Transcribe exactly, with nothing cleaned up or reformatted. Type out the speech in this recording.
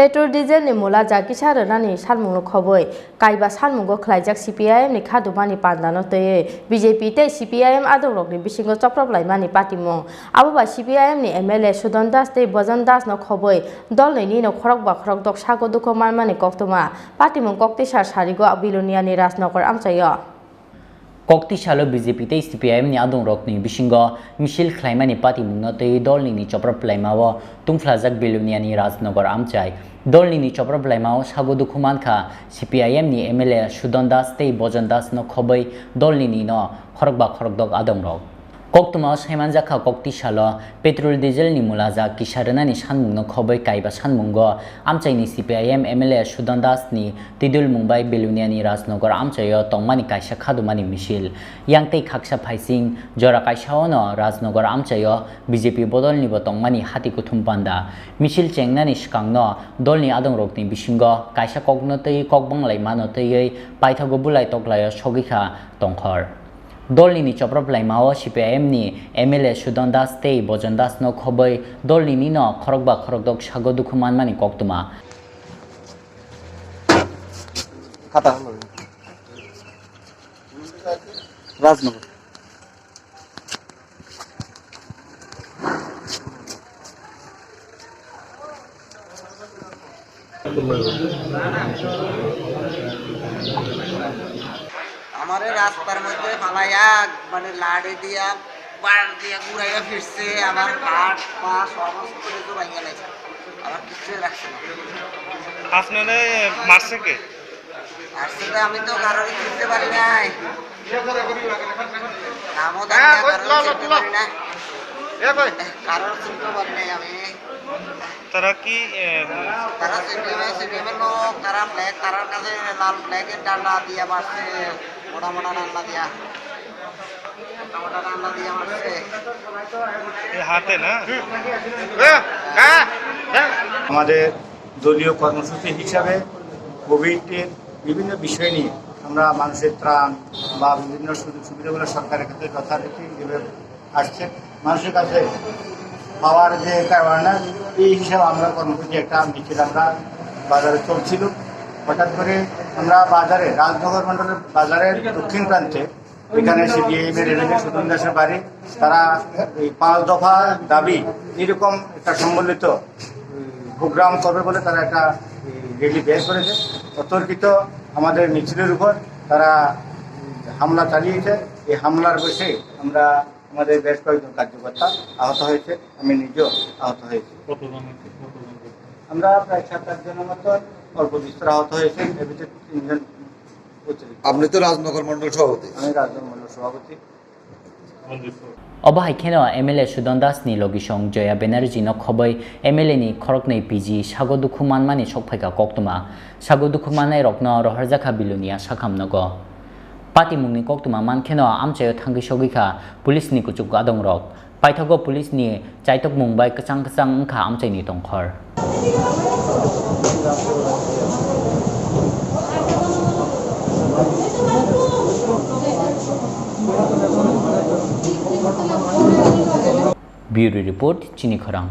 Petrol diesel ni mula ja kisa rwnani salmungno khobwi kaiba salmungo khlaijak C P I M ni khadumani pandano twiwi B J P tei C P I M adongrokni bisingo choprop laimani patimung. Abo bai C P I M ni M L A Sudan Das tei Bojan Das no khobwi dolni nino khorok ba khorok dok sago dukhu manmani koktwma patimung koktwisa sarigo Biloniani Rajnagar amchaio. Kok tisalo B J P tei C P I M ni adongrokni bisingo misil khlaimani patimungno twiwi dolnini choprop laimao tungphlajak Biloniani Rajnagar amchai. Dolnini choprop laimao sago dukhu mankha C P I M ni M L A Sudan Das tei Bojan Das no khobwi dolnini no khorokba khorokdok adongrok. Koktwmao saimanjakha kok tisalo petrol diesel ni mula ja kisa rwnani sanmungno khobwi kaiba sanmungo amchaini C P I M M L A Sudan Das ni twidulmung bai Biloniani Rajnagar amchaio tongmani kaisa khadumani misil. Yang tei khaksa phaising jora kaisaono Rajnagar amchaio B J P bodolnibo tongmani hati kuthum panda. Misil chengnani swkangno dolni adongrokni bisingo kaisa kokno twiwi kok banglaimano twiwi paithago bulai toklaio sogwikha tongkhor. Dolnini choprop laimao C P I M ni M L A Sudan Das tei Bojan Das no khobwi dolnini no khorokba khorokdok sago dukhu manmani koktwma. Khata hwnwi. Rajnagar. আমারে রাস্তার মধ্যে ফালাইয়া, মানে, লাঠি দিয়া, বার দিয়া ঘুরাইয়া ফিরছে। আমার হাত, পা সমস্ত কিছু ভাঙিয়া লাইছে। আমার কিচ্ছু রাখছে না। আপনারে মারছে কে? আর সেটা আমি তো কারোর চিনতে পারি নাই। নামও জানি না, কারোর চিনতে পারি না। কারোর চিনতে পারি নাই আমি। তারা কি, এ, তারা সিপিএম, সিপিএম এর লোক, তারা ফ্ল্যাগ, তারার কাছে লাল ফ্ল্যাগের ডান্ডা দিয়ে মারছে, মোটা মোটা ডান্ডা দিয়া। মোটা মোটা ডান্ডা দিয়ে মারছে। এ হাতে না? আমাদের দলীয় কর্মসূচি হিসাবে কোভিডের বিভিন্ন বিষয় নিয়ে আমরা মানুষের ত্রাণ বা বিভিন্ন সুযোগ সুবিধাগুলো সরকারের কাছে যথারীতি যেভাবে আসছে, মানুষের কাছে পাওয়ার যে একটা অ্যাওয়ারনেস, এই হিসাবে আমরা কর্মসূচি একটা মিছিল আমরা বাজারে চলছিল। হঠাৎ করে আমরা বাজারে, রাজনগর মণ্ডলের বাজারের দক্ষিণ প্রান্তে এখানে সিপিআইএম এর এমএলএ সুজন দাসের বাড়ি। তারা এই পাঁচ দফা দাবি এরকম একটা সম্বলিত প্রোগ্রাম করবে বলে তারা একটা র্যালি বের করেছে। অতর্কিত আমাদের মিছিলের উপর তারা হামলা চালিয়েছে। এই হামলার বসে আমরা, আমাদের বেশ কয়েকজন কার্যকর্তা আহত হয়েছে, আমি নিজেও আহত হয়েছি। কতজন আছে? কতজন আছে? আমরা প্রায় সাত আট জনের মতো অল্প বিস্তর আহত হয়েছে, এর ভিতরে তিনজন আপনি তো রাজনগর মণ্ডল সভাপতি। আমি রাজনগর মণ্ডল সভাপতি। Obo hai kheno M L A Sudan Das ni logisong Joya Banerjee no khobwi M L A ni khoroknwi P G sago dukhu manmani sokphaikha koktwma. Sago dukhu mannairokno rohorjakha Bilonia sakham nogo. Patimungni koktwma mankheno amchaio thangwi sogwikha police ni kuchuk adongrok. Paithago police ni chaitokmung bai kwchang kwchang wngkha amchaini tongkhor. Bureau Report, Chini Khorang.